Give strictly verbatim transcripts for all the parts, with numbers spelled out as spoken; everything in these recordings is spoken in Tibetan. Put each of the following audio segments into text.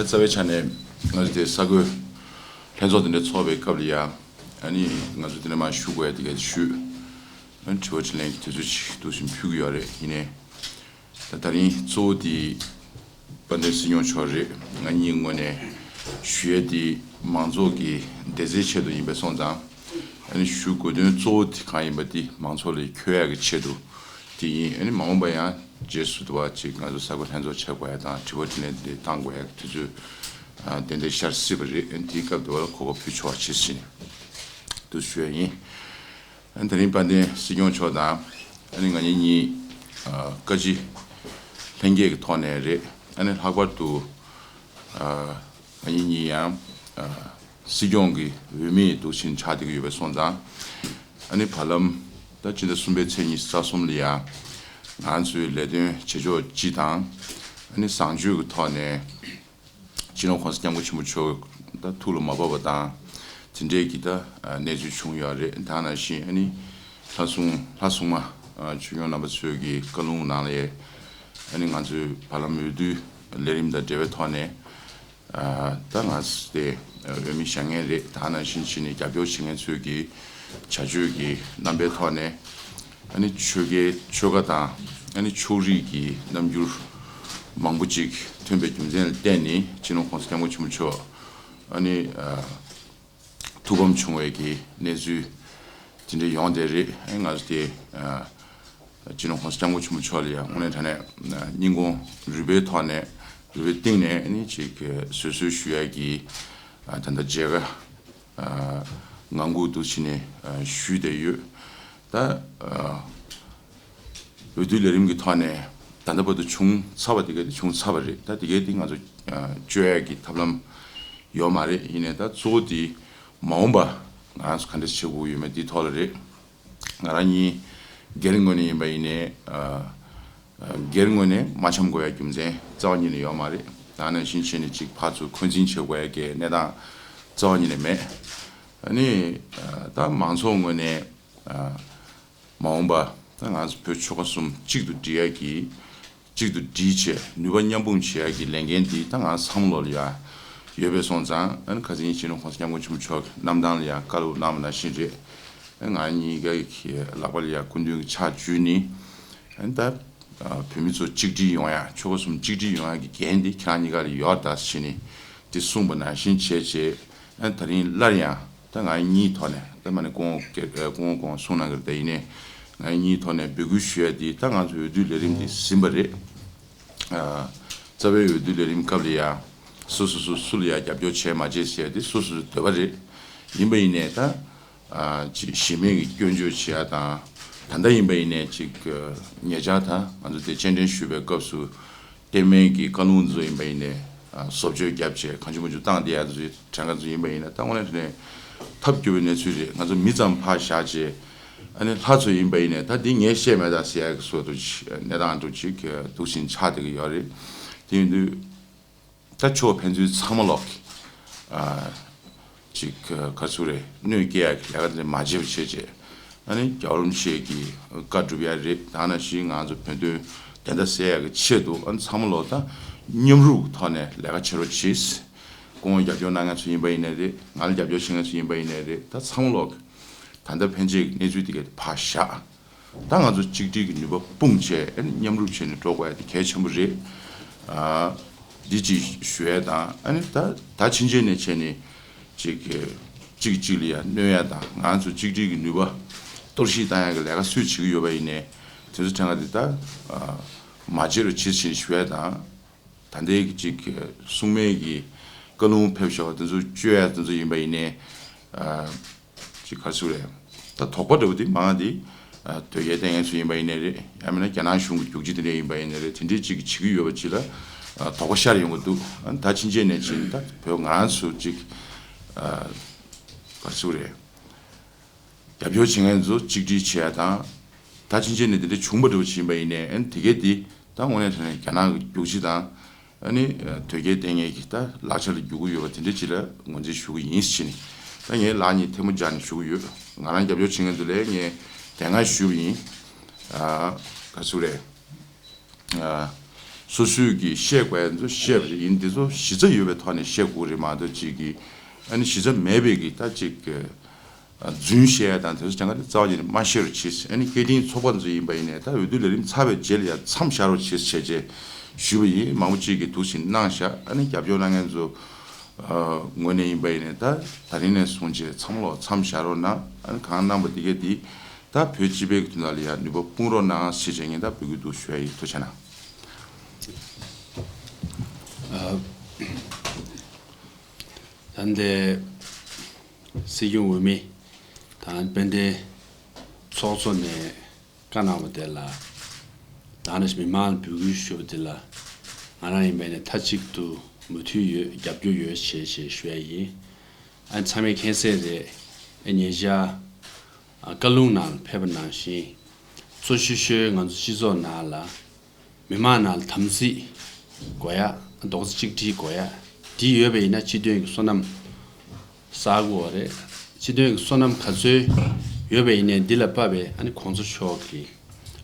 རྩ་བའི་ཆ་ནས་ང་ཚོ་དེ་ས་བགོས་ལྷན་ཚོགས་དེ་འདྲ་ཚོགས་པའི་སྐབས་ལ་ཡ། ཨ་ནི་ང་ཚོ་དེ་འདྲ་མར་ཞུ་དགོས་ཡ་དེ་གས་ཞུས། ཨ་ནི་དྲི་བ་དྲིས་ལན་གྱི་དུས་ཚོད་ཅིག་འདུག་བཞིན་ཕུལ་གྱི་ཡོད་རེད། ཡིན་ནའི་ད་ད་རིང་གཙོ་བོ་དེ་དཔལ་ལྡན་སྲིད་སྐྱོང་མཆོག་རེད། ང་གཉིས་ངོས་ནས་ཞུ་ཡ་དེ་མང་ཚོགས་ཀྱི་བདེ་རྩའི་ཆེད་དུ་ཡིན་པས་སོང་ཙང་། ཨ་ནི་ཞུ་དགོས་དོན་གཙོ་བོ་དེ་གང་ཡིན་པ་དེ་མང་ཚོགས་ལ་འཁྱོལ་ཡ་གི་ཆེད་དུ་དེ་ཡིན། ཨ་ནི་མ་འོངས་པ་ཡང་རྗེས་སུ་དུ་བ་ཅིག་ང་ཚོ་ས་བགོས་ལྷན་ཚོགས་བྱེད་དགོས་ཡ་དང་དྲི་བ་དྲིས་ལན་དེ་བཏང་དགོས་ཡ་གི་དུས་ཚོད་ཏན་ཏན་ཤར་སྲིད་པ་རེད། ཨ་ནི་དེའི་སྐབས་དུ་བ་ལ་གོ་སྐབས་ཕུལ་ཆོག་པ་བྱེད་ཟིན་དུ་ཞུ་ཡ་ཡིན། ཨ་ནི་ད་རིང་དཔལ་ལྡན་སྲིད་སྐྱོང་མཆོག་དང་ཨ་ནི་ང་གཉིས་གཉིས་བཀའ་སྤྱི་ལྷན་རྒྱས་ཀྱི་ཐོག་ནས་རེད། ཨ་ནི་ལྷག་པར་དུ་ང་གཉིས་གཉིས་ཡང་སྲིད་སྐྱོང་གི་འོས་མི་འདུག་ཕྱིན་ཆགས་བསྡད་ཀྱི་ཡོད་པས་སོང་ཙང་། ཨ་ནི་བར་ལམ་ད་སྤྱི་ཟླ་གསུམ་པའི་ཚེས་ཉི་ཤུ་རྩ་གསུམ་ལ་ཡང་ང་ཚོའི་ལས་དོན་བྱེད་ཕྱོགས་སྤྱི་དང་། ཨ་ནི་བཟང་སྤྱོད་ཀྱི་ཐོག་ནས་སྤྱི་ནོར་༸གོང་ས་༸སྐྱབས་མགོན་ཆེན་པོ་མཆོག་ད་ཐུགས་ལ་མ་བབས་པ་དང་དེ་འདྲའི་གི་ད་གནས་ཚུལ་བྱུང་ཡོད་རེད། ད་ནང་བཞིན་ཨ་ནི་ལྷ་སྲུང་ལྷ་སྲུང་མ་ཆོས་སྐྱོང་རྣམ་པ་ཚོའི་གི་བཀའ་ལུང་ནང་ལ་ཨ་ནི་ང་ཚོའི་བར་ལམ་འོས་བསྡུ་ལས་རིམ་དང་འབྲེལ་བའི་ཐོག་ནས། ད་ང་ཚོ་དེ་འོས་མི་བཞེངས་མཁན་རེད། ད་ནང་བཞིན་བྱས་ནས་རྒྱབ་སྐྱོར་བྱེད་མཁན་ཚོས་ཀྱི་བྱ་སྤྱོད་ཀྱི་རྣམ་པའི་ཐོག་ནས་ཨ་ནི་ཆོལ་ཁའི་ཆོལ་ཁ་དང་ཨ་ནི་ཕྱོགས་རིས་ཀྱི་རྣམ་འགྱུར་མང་པོ་ཅིག་ཐོན་པའི་རྒྱུ་མཚན་ལ་བརྟེན་ནས་སྤྱི་ནོར་༸གོང་ས་༸སྐྱབས་མགོན་ཆེན་པོ་མཆོག་ཨ་ནི་ཐུགས་ཕམ་བྱུང་བའི་གི་གནས་ཚུལ་དེ་འདྲ་ཡོང་བསྡད་རེད། ཨ་ནི་ང་ཚོ་དེ། སྤྱི་ནོར་༸གོང་ས་༸སྐྱབས་མགོན་ཆེན་པོ་མཆོག་ལ་ཡང་དངོས་གནས་དྲང་གནས་སྙིང་ཁོང་རུས་པའི་ཐོག་ནས་རུས་པའི་གཏིང་ནས་ནི་ཅིག་བཟོད་གསོལ་ཞུ་ཡ་གི་ད་ལྟ་མཇལ་ཁ་ངང་སྒུག་ཏུ་ཕྱིན་ནས་ཞུས་བསྡད་ཡོད། ད་འོས་བསྡུ་ལས་རིམ་གྱི་ཐོག་ནས་ད་ལྟ་བར་དུ་བྱུང་ཚར་བ་དེ་ག་དེ་བྱུང་ཚར་བ་རེད། ད་དེ་གའི་དེ་ང་ཚོ་བཅོས་ཡ་གི་ཐབས་ལམ་ཡོད་མ་རེད། ཡིན་ནའི་ད་གཙོ་བོ་དེ་མ་འོངས་པ་ང་རང་ཚོ་ག་འདྲ་བྱེད་དགོས་ཡོད་མེད་དེའི་ཐོག་ལ་རེད། ང་རང་གཉིས་སྒེར་ངོས་ནས་ཡིན་པ་ཡིན་ནའི། སྒེར་ངོས་ནས་མ་འཆམ་དགོས་ཡ་རྒྱུ་མཚན་རྩ་བ་ཉིད་ནས་ཡོད་མ་རེད། ད་ནང་བཞིན་བྱས་ནས་ཅིག་ཕར་ཚུར་འཁོན་འཛིན་བྱེད་དགོས་ཡ་གི་གནས་སྟངས་རྩ་བ་ཉིད་ནས་མེད། ཨ་ནི་ད་མང་ཚོགས་ངོས་ནས་མ་འོངས་པ་ད་ང་ཚོ་བོད་ཆོལ་ཁ་གསུམ་གཅིག་ཏུ་སྒྲིལ་ཡ་གི་གཅིག་ཏུ་སྒྲིལ་བྱས་ནུས་པ་མཉམ་སྤུངས་བྱེད་ཡ་གི་ལས་འགན་འདི་ད་ང་ཚང་མ་ལོག་ལ་ཡ་ཡོད་པས་སོང་ཙང་། ཨ་ནི་ཁ་སང་སྤྱི་ནོར་༸གོང་ས་༸སྐྱབས་མགོན་ཆེན་པོ་མཆོག་གི་རྣམ་ཐར་ལ་ཡ་བཀའ་སློབ་གནང་བ་ནང་བཞིན་རེད། ང་གཉིས་ཀའི་ལག་པ་ལ་ཡ་སྐུ་མདུན་གྱི་ཕྱག་འཇུས་ནི། ཨ་ནི་ད་བོད་མི་ཚོ་གཅིག་སྒྲིལ་ཡོང་ཡ། ཆོལ་ཁ་གསུམ་གཅིག་སྒྲིལ་ཡོང་ཡ་གི་འགན་འདི་ཁྱེད་རང་གཉིས་ཀ་ལ་ཡོད་ད་ཟེར་ནི་དེ་གསུངས་པ་ནང་བཞིན་བྱས་བྱས། ཨ་ནི་ད་རིང་སླར་ཡང་ད་ང་གཉིས་ཐོག་ནས་ད་མ་ནི་སྐུ་ངོ་སྐུ་ངོ་སྐུ་ངོ་གསུང་གནང་གི་རེད། ད་ཡིན་ནའི་ང་གཉིས་ཐོག་ནས་འབོད་སྐུལ་ཞུ་ཡ་དེ་ད་ང་ཚོ་འོས་བསྡུ་ལས་རིམ་དེ་ཟིན་པ་རེད། རྩ་བའི་འོས་བསྡུ་ལས་རིམ་སྐབས་ལ་ཡ་སོ་སོ་སོ་སུ་ལ་ཡ་རྒྱབ་སྐྱོར་བྱས་མ་བྱས་ཟེར་ཡ་དེ་སོ་སོ་སོའི་འདོད་པ་རེད། ཡིན་པ་ཡིན་ནའི་ད་ཅིག་གཞི་མེད་ཀྱི་སྐྱོན་བརྗོད་བྱེད་ཡ་དང་། ད་ལྟ་ཡིན་པ་ཡིན་ནའི་ཅིག་ཉེ་ཆར་ད་ང་ཚོ་དེ་སྤྱན་འདྲེན་ཞུས་པའི་སྐབས་སུ་བསྟན་མའི་གི་བཀའ་ལུང་ཚོ་ཡིན་པ་ཡིན་ནའི་བཟོ་བཅོས་བརྒྱབ་བྱས་གང་བྱུང་མང་བྱུང་བཏང་བསྡད་ཡ་ཚོའི་གྲངས་ཀ་ཚོ་ཡིན་པ་ཡིན་ན། ད་དངོས་གནས་དྲང་གནས་ཐབས་སྐྱོ་བའི་གནས་ཚུལ་རེད། ང་ཚོ་མི་ཙམ་ཕར་བཞག་བྱས་ཨ་ནི་ལྷ་ཚོ་ཡིན་པ་ཡིན་ནའི་ད་འདི་ངས་བཤད་མེད་ད་ཟེར་ཡ་གི་བཟོ་འདྲ་ཅིག་གནས་སྟངས་འདྲ་ཅིག་འདུག་བཞིན་ཆགས་བསྡད་ཀྱི་ཡོད་རེད། དེ་ཡིན་དུས། ད་ཕྱོགས་ཕན་ཚུན་ཚང་མ་ལོག་གི་ཨ་ཅིག་ག་ཚོད་རེད། གནོད་སྐྱེལ་ཡ་གི་ལས་ཀ་དེ་མ་བྱེད་པ་བྱས་བྱས། ཨ་ནི་རྒྱལ་བ་རིན་པོ་ཆེ་གི་བཀའ་སྒྲུབ་ཡ་རེད། ད་ནང་བཞིན་ང་ཚོ་བོད་དོན་བདེན་མཐའ་གསལ་ཡ་གི་ཆེད་དུ་ཨ་ནི་ཚང་མ་ལོག་ད་མཉམ་རུབ་ཐོག་ནས་ལས་ཀ་བྱེད་རོགས་བྱེད། སྐུ་ངོ་རྒྱབ་སྐྱོར་གནང་མཁན་ཚོ་ཡིན་པ་ཡིན་ནའི་རེད། ང་ལ་རྒྱབ་སྐྱོར་བྱེད་མཁན་ཚོ་ཡིན་པ་ཡིན་ནའི་རེད། ད་ཚང་མ་ལོག་གི་ད་ལྟ་ཕན་ཆད་ཀྱི་གནས་ཚུལ་དེ་ག་དེ་ཕར་བཞག་ད་ང་ཚོ་གཅིག་སྒྲིལ་གྱི་ནུས་པ་སྤུངས་བྱས་ཨ་ནི་མཉམ་རུབ་བྱས་ནས་འགྲོ་དགོས་ཡ་དེ་གལ་ཆེན་པོ་རེད། ཨ་འདི་གཅིག་ཞུ་ཡ་དང་། ཨ་ནི་ད་ད་ཕྱིན་ཆད་ནས་བྱས་ནས་ཅིག་གཅིག་གཅིག་ལ་ཡ་གནོད་ཡ་དང་། ང་ཚོ་གཅིག་སྒྲིལ་གྱི་ནུས་པ་གཏོར་བཤིག་བཏང་ཡ་གི་ལས་ཀ་སུས་བྱེད་ཀྱི་ཡོད་པ་ཡིན་ནའི་དེ་ཚོ་ཕྲན་ག་དེ་ད་ཨ་མ་བྱེད་རོགས་བྱེད་ཅེས་ཞུ་ཡ་དང་། ད་ལྟའི་གི་ཅིག་སྲུང་མའི་གི་བཀའ་ལུང་ཕེབས་ཤོག་དེ་ཚོ་བཅོས་ཡ་དེ་ཚོ་ཡིན་པ་ཡིན་ནའི། ཨ་ཅིག་ག་རེ་ཟེར་རེད། ད་དོགས་པ་འདྲ་བོ་དེ་མང་དེ། ཨ་དོལ་རྒྱལ་བསྟེན་མཁན་ཚོ་ཡིན་པ་ཡིན་ནའི་རེད། ཡང་མིན་ན་རྒྱ་ནག་གཞུང་གི་རྒྱུག་ཁྱི་དེ་འདྲ་ཡིན་པ་ཡིན་ནའི་རེད། དེ་འདྲའི་ཅིག་བྱེད་ཀྱི་ཡོད་པ་ཅིག་ལ་ཨ་དོགས་པ་ཤར་ཡོང་གི་འདུག་ཨ་ད་ཕྱིན་ཆད་ནས་ཅིག་ད་བོད་ང་རང་ཚོ་ཅིག་ཨ་ག་རེ་ཟེར་རེད། རྒྱབ་སྐྱོར་བྱེད་མཁན་ཚོ་གཅིག་སྒྲིལ་བྱེད་ཡ་དང་། ད་ཕྱིན་ཆད་ནས་དེ་འདྲ་བྱུང་པ་འདྲ་བོ་ཅིག་ཡིན་པ་ཡིན་ནའི་ཨ་ནི་དེ་གས་དེ་ད་དངོས་གནས་དྲང་གནས་རྒྱ་ནག་གི་རྒྱུག་ཁྱི་དང་། ཨ་ནི་དོལ་རྒྱལ་བསྟེན་མཁན་གྱི་ད་ལག་ཆ་ལ་རྒྱུག་གི་ཡོད་པ་དེ་འདྲ་ཅིག་ལ་ངོས་འཛིན་ཞུ་གི་ཡིན་ཟེར་ནས། ད་ངས་ལག་གཉིས་ཐལ་མོ་སྦྱར་ནས་ཞུ་གི་ཡོད། ང་རང་རྒྱབ་སྐྱོར་བྱེད་མཁན་ཚོ་ལ་ངས་དེ་སྔ་ཞུས་པ་ཡིན། ཨ་ག་ཚོད་རེད། ཨ་ སོ་སོས་ཀྱིས་བཤད་དགོས་ཡ་ཚོ་བཤད་པ་རེད། ཡིན་དེ་ཚོ་གཞི་རྩ་ཡོད་པའི་ཐོག་ནས་བཤད་དགོས་རེད་མ་གཏོགས་ཅིག་གིས་ཨ་ནི་གཞི་རྩ་མེད་པའི་གི་ད་ཅིག་རྫུན་བཤད་ཡ་དང་དེ་ཚོ་སྦྱང་ག་དེ་རྩ་བ་ཉིད་ནས་མ་བཤད་རོགས་བྱེད། ཨ་ནི་སྐད་འཕྲིན་ཚོགས་པ་ཚོ་ཡིན་པ་ཡིན་ནའི་ད་འོས་བསྡུ་ལས་རིམ་ཚར་བའི་རྗེས་ལ་ཡ་མཚམས་བཞག་རོགས་བྱེད་བྱས་རྗེས་ཞུས་པ་ཡིན། མང་པོ་ཅིག་གིས་འདུག་སེ་གནང་བཞག་ཨ་ནི་རྒྱབ་སྐྱོར་གནང་མཁན་ཚོ་ངོས་ནས་ཡིན་པ་ཡིན་ནའི་ད་ད་རིང་ནས་བཟུང་རྗེས་མཚམས་ལོག་མཚམས་བཞག་རོགས་གནང་། ཨ་ནི་གང་གནང་པ་དེ་གས་དེ་ད་བོད་སྤྱི་པའི་གི་དོན་དག་ལ་ཡ་ནུས་པ་སྤུངས་རོགས་གནང་ཞེས་བྱས་ངས་ད་འབོད་སྐུལ་འདུག་ཞུ་ཡ་ཡིན། ཐུགས་རྗེ་གནང་། ད་ལྟའི་སྲིད་སྐྱོང་འོས་མི་དང་དཔལ་ལྡན་ཚོགས་གཙོ་ནས་བཀའ་གནང་བ་དེ་ལ་ད་ནི་མི་མང་ལ་འབོད་སྐུལ་ཞུ་བ་དེ་ལ་ང་རང་ཡིན་པ་ནས་མཐའ་གཅིག་ཏུ་མོས་མཐུན་ཡོད། རྒྱབ་སྐྱོར་ཡོད་ཞེས་ཞེས་ཞུ་ཡ་ཡིན། ཨ་ཚང་མས་མཁྱེན་གསལ་རེད། ཨ་ཉེ་ཆར་ཨ་བཀའ་ལུང་ནང་ཕེབས་པ་ནང་བཞིན་གཙོ་ཤོས་ཤོས་ང་ཚོ་སྤྱི་ཚོགས་ནང་ལ་མི་མང་ནང་ལ་དམ་ཚིག་དགོས་ཡ། རྡོག་རྩ་གཅིག་སྒྲིལ་དགོས་ཡ། འདི་ཡོད་པ་ཡིན་ན་སྤྱི་དོན་གྱི་བསོད་ནམས་བསགས་དགོས་པ་རེད། སྤྱི་དོན་གྱི་བསོད་ནམས་ག་ཚོད་ཡོད་པ་ཡིན་ནའི་འདི་ལ་དཔག་པའི་ཨ་ནི་གོང་ས་མཆོག་གི་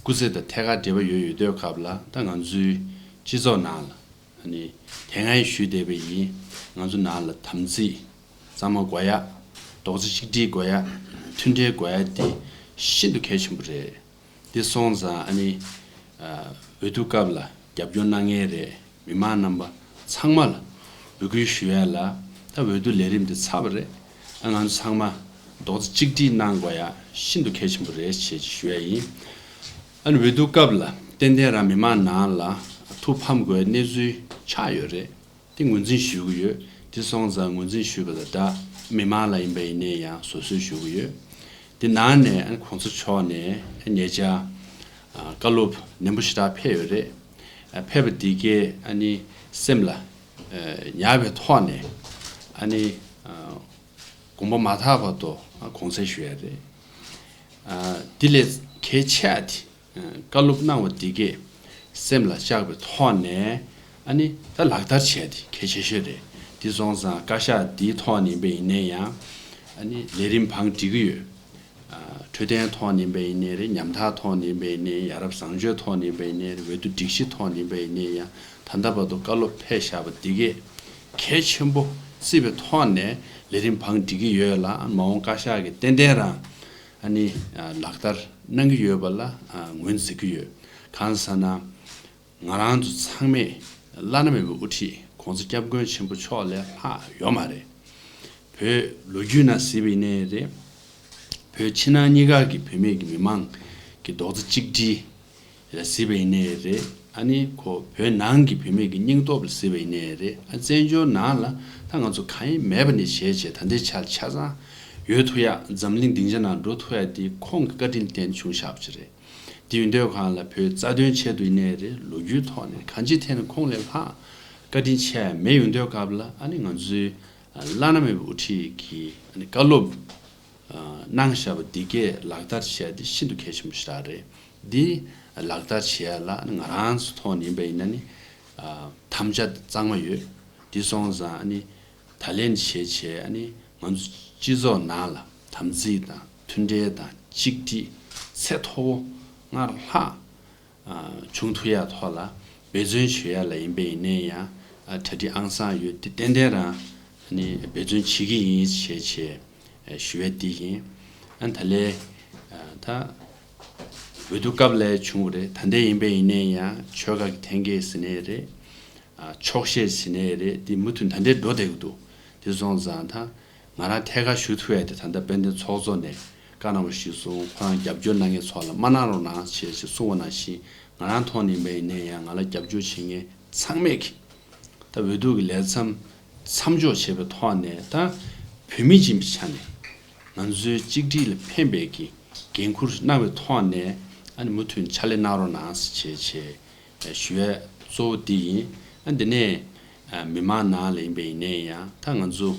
སྐུ་ཚེ་དང་ཐད་ཀར་འབྲེལ་བ་ཡོད་ཡོད་དུས་སྐབས་ལ་ད་ང་ཚོའི་སྤྱི་ཚོགས་ནང་ལ་ཨ་ནི་དེ་སྔ་ཡང་ཞུས་བསྡད་པ་ཡིན། ང་ཚོ་ནང་ལ་དམ་ཚིག་གཙང་མ་དགོས་ཡ། རྡོག་རྩ་གཅིག་སྒྲིལ་དགོས་ཡ། མཐུན་སྒྲིལ་དགོས་ཡ་དེ་ཤིན་ཏུ་གལ་ཆེན་པོ་རེད། དེ་སོང་ཙང་ཨ་ནི་ཨ་འོས་བསྡུ་སྐབས་ལ་རྒྱབ་སྐྱོར་གནང་མཁན་རེད། མི་མང་རྣམ་པ་ཚང་མ་ལ་འབོད་སྐུལ་ཞུ་ཡ་ལ་ད་འོས་བསྡུ་ལས་རིམ་དེ་ཚར་བ་རེད། ཨ་ང་ཚོ་ཚང་མ་རྡོག་རྩ་གཅིག་སྒྲིལ་གནང་དགོས་ཡ་ཤིན་ཏུ་གལ་ཆེན་པོ་རེད་ཞེས་ཞུ་ཡ་ཡིན། ཨ་ནི་འོས་བསྡུ་སྐབས་ལ་ཏན་ཏན་རང་མི་མང་ནང་ལ་ཐུགས་ཕམ་དགོས་གནས་ཚུལ་ཆགས་ཡོད་རེད། དེ་ངོས་འཛིན་ཞུ་གི་ཡོད། དེ་སོང་ཙང་ངོས་འཛིན་ཞུས་པ་དང་སྦྲགས་མི་མང་ལ་ཡིན་པ་ཡིན་ནའི་ཡང་བཟོད་གསོལ་ཞུ་གི་ཡོད། དེ་ནང་ནས་ཨ་ནི་གོང་ས་མཆོག་ནས་ཉེ་ཆར་ཨ་བཀའ་སློབ་ནན་པོ་ཞེ་དྲག་ཕེབས་ཡོད་རེད། ཨ་ཕེབས་པ་འདི་གས་ཨ་ནི་སེམས་ལ་ཨ་ཉར་བའི་ཐོག་ནས་ཨ་ནི་ཨ་དགོངས་པ་མ་ཐག་བར་དུ་ཨ་དགོངས་སེལ་ཞུ་ཡ་རེད། ཨ་འདི་ལས་གལ་ཆེ་བ་དེ་ཨ་བཀའ་སློབ་གནང་བ་འདི་གས་སེམས་ལ་བཅངས་པའི་ཐོག་ནས་ཨ་ནི་ད་ལག་བསྟར་བྱས་ཏེ་གལ་ཆེ་ཤོས་རེད། འདི་སོང་ཙང་བཀའ་ཤག་འདིའི་ཐོག་ནས་ཡིན་པ་ཡིན་ནའི་ཡང་ཨ་ནི་ལས་རིམ་བང་སྒྲིག་གི་ཡོད། ཨ་འཕྲོད་བསྟེན་ཐོག་ནས་ཡིན་པ་ཡིན་ནའི་རེད། ཉམ་ཐག་ཐོག་ནས་ཡིན་པ་ཡིན་ནའི་རེད། ཡ་རབས་བཟང་སྤྱོད་ཐོག་ནས་ཡིན་པ་ཡིན་ནའི་རེད། འོས་བསྡུ་སྒྲིག་གཞི་ཐོག་ནས་ཡིན་པ་ཡིན་ནའི་ཡང་ད་ལྟ་བར་དུ་བཀའ་སློབ་ཕེབས་བཞག་པ་འདི་གས་གལ་ཆེན་པོ་བརྩིས་པའི་ཐོག་ནས་ལས་རིམ་བང་སྒྲིག་གི་ཡོད་ལ། མ་འོངས་བཀའ་ཤག་གིས་ཏན་ཏན་རང་ཨ་ནི་ལག་བསྟར་གནང་གི་ཡོད་པ་ལ་ངོས་འཛིན་གྱི་ཡོད། གང་ཟེར་ན་ང་རང་ཚོ་ཚང་མས་བླ་ན་མེད་པའི་དབུ་ཁྲིད་༸གོང་ས་༸སྐྱབས་མགོན་ཆེན་པོ་མཆོག་ལས་ལྷག་ཡོད་མ་རེད། བོད་ལོ་རྒྱུས་ནང་གཟིགས་པ་ཡིན་ནའི་རེད། བོད་ཕྱི་ནང་གཉིས་ཀ་གི་བུད་མེད་ཀྱི་མི་མང་གི་རྡོག་རྩ་གཅིག་སྒྲིལ་ལ་གཟིགས་པ་ཡིན་ནའི་རེད། ཨ་ནི་ཁོ་བོད་ནང་གི་བུད་མེད་ཀྱི་སྙིང་སྟོབས་ལ་གཟིགས་པ་ཡིན་ནའི་རེད། ཨ་བཙན་བྱོལ་ནང་ལ་ད་ང་ཚོ་གང་ཡང་མེད་པ་ནས་བྱས་བྱས་ད་ལྟའི་ཆར་ཆ་ཚང་ཡོད་ཐུབ་ཡ། འཛམ་གླིང་སྡིངས་ཆ་ནང་འགྲོ་ཐུབ་ཡ་དེ་ཁོང་གི་བཀའ་དྲིན་ལ་བརྟེན་བྱུང་བཞག་པ་ཅིག་རེད། དེ་ཡིན་དུས་གང་ལ་བོད་རྩ་དོན་ཆེད་དུ་ཡིན་ནའི་རེད། ལོ་རྒྱུས་ཐོག་ནས་གང་ཅིའི་ཐད་ནས་ཁོང་ལས་ལྷག་བཀའ་དྲིན་ཆེ་ཡ་མེད། ཡིན་དུས་སྐབས་ལ་ཨ་ནི་ང་ཚོའི་བླ་ན་མེད་པའི་དབུ་ཁྲིད་ཀྱིས་ཨ་ནི་བཀའ་སློབ་གནང་བཞག་པ་འདི་གས་ལག་བསྟར་བྱས་ཏེ་ཤིན་ཏུ་གལ་ཆེན་པོ་ཞིག་རེད། འདི་ལག་བསྟར་བྱས་ལ་ང་རང་ཚོ་ཐོག་ནས་ཡིན་པ་ཡིན་ན་ནི་དམ་བཅའ་གཙང་མ་ཡོད། འདི་སོང་ཙང་ཨ་ནི་ད་ལན་བྱས་བྱས་ཨ་ནི་ང་ཚོ་སྤྱི་ཚོགས་ནང་ལ་དམ་ཚིག་དང་མཐུན་སྒྲིལ་དང་གཅིག་སྒྲིལ་ཚད་མཐོ་བོ་སྔར་ལྷག་བྱུང་ཐུབ་ཡ་ཐོག་ལ་འབད་བརྩོན་བྱེད་ཡ་ལ་ཡིན་པ་ཡིན་ནའི་ཡང་གྲ་སྒྲིག་ཨང་གསར་ཡོད། དེ་ཏན་ཏན་རང་ནི་འབད་བརྩོན་བྱེད་ཀྱི་ཡིན་ཞེས་བྱས་ཞུ་ཡ་འདི་ཡིན། ཨ་ད་ལས་ད་འོས་བསྡུ་སྐབས་ལ་བྱུང་བ་རེད། ད་ལྟ་ཡིན་པ་ཡིན་ནའི་ཡང་ཆོལ་ཁ་གི་འཐེན་འཁྱེར་ཟེར་ནའི་རེད། ཕྱོགས་ཞེན་ཟེར་ནའི་རེད། འདི་མུ་མཐུད་ད་ལྟ་འགྲོ་བསྡད་ཀྱི་འདུག་དེ་སོང་ཙང་ད་ང་རང་ཐད་ཀར་ཞུ་ཐུབ་ཡ་དེ་ད་ལྟ་དཔལ་ལྡན་ཚོགས་གཙོ་ནས་བཀའ་གནང་བ་གཞིར་བཟུང་ཁོ་རང་རྒྱབ་སྐྱོར་གནང་མཁན་ཚོ་ལ་མ་གནང་རོགས་གནང་ཞེས་ཞེས་གསུངས་པ་ནང་བཞིན་ང་རང་ཐོག་ནས་ཡིན་པ་ཡིན་ནའི་ཡང་ང་ལ་རྒྱབ་སྐྱོར་བྱེད་མཁན་ཚང་མས་ཀྱི་ད་འོས་བསྡུ་གི་ལས་མཚམས་མཚམས་འཇོག་བྱས་པའི་ཐོག་ནས་ད་བོད་མི་ཡིན་པའི་ཆ་ནས་ང་ཚོའི་གཅིག་སྒྲིལ་ལ་ཕན་པའི་གི་འགན་འཁུར་གནང་བའི་ཐོག་ནས་ཨ་ནི་མུ་མཐུད་ཕྱག་ལས་གནང་རོགས་གནང་ཞེས་བྱས་ཞུ་ཡས་གཙོ་བོ་འདི་ཡིན། ཨ་འདི་ནས་མི་མང་ནང་ལ་ཡིན་པ་ཡིན་ནའི་ཡང་ད་ང་ཚོ་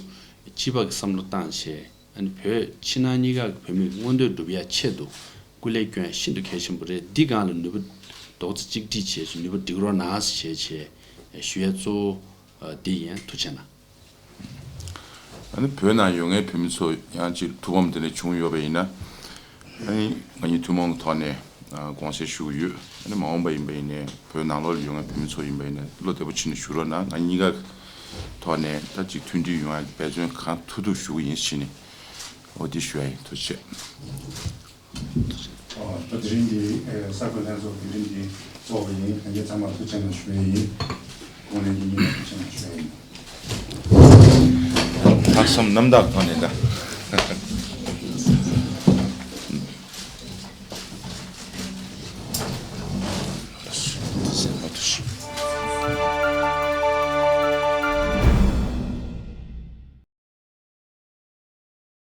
སྤྱི་པ་གི་བསམ་བློ་བཏང་བྱས་ཨ་ནི་བོད་ཕྱི་ནང་གཉིས་ཀ་གི་བོད་མི་མངོན་འདོད་སྒྲུབ་ཡ་ཆེད་དུ་སྐུ་ལས་སྐྱོན་ཡ་ཤིན་ཏུ་གལ་ཆེན་པོ་རེད། འདི་སྒང་ལ་ནུས་པ་རྡོག་རྩ་གཅིག་སྒྲིལ་བྱས་ཞུ་ནུས་པ་སྒྲིག་རོགས་གནང་ཞེས་བྱས་ཞུ་ཡ་གཙོ་བོ་འདི་ཡིན། ཐུགས་རྗེ་གནང་། ཨ་ནི་བོད་ནང་ཡོད་མཁན་བོད་མི་ཚོ་ཡང་ཅིག་ཐུགས་ཕམ་དེ་འདྲ་བྱུང་ཡོད་པ་ཡིན་ན། ཨ་ནི་ང་གཉིས་ཐུན་མོང་གི་ཐོག་ནས་ དགོངས་སེལ་ཞུ་གི་ཡོད། ཨ་ནི་མ་འོངས་པ་ཡིན་པ་ཡིན་ནའི་བོད་ནང་ལོགས་ལ་ཡོད་མཁན་བོད་མི་ཚོ་ཡིན་པ་ཡིན་ནའི་བློ་བདེ་པོ་བྱས་ནས་བཞུགས་རོགས་གནང་། ང་གཉིས་ཀ་ཐོག་ནས་ད་ཅིག་མཐུན་སྒྲིལ་ཡོང་ཡག་འབད་བརྩོན་གང་ཐུབ་ཐུབ་ཞུ་གི་ཡིན་ཟེར་ནས། འོ་འདི་ཞུ་ཡ་ཡིན། ཐུགས་རྗེ་ཆེ། ཨོ། ད་དེ་རིང་གི་ཨེ་གསར་འགོད་ལྷན་ཚོགས་དེ་རིང་གི་གཙོ་བོ་ཡིན། ལྷན་རྒྱས་ཚང་མར་ཐུགས་རྗེ་གནང་ཞུ་ཡ་ཡིན། གོང་ནས་འདི་ཉིད་ལ་ཐུགས་རྗེ་གནང་ཞུ་ཡ་ཡིན། ལྷག་བསམ་རྣམ་དག་ཐོག་ནས་ད་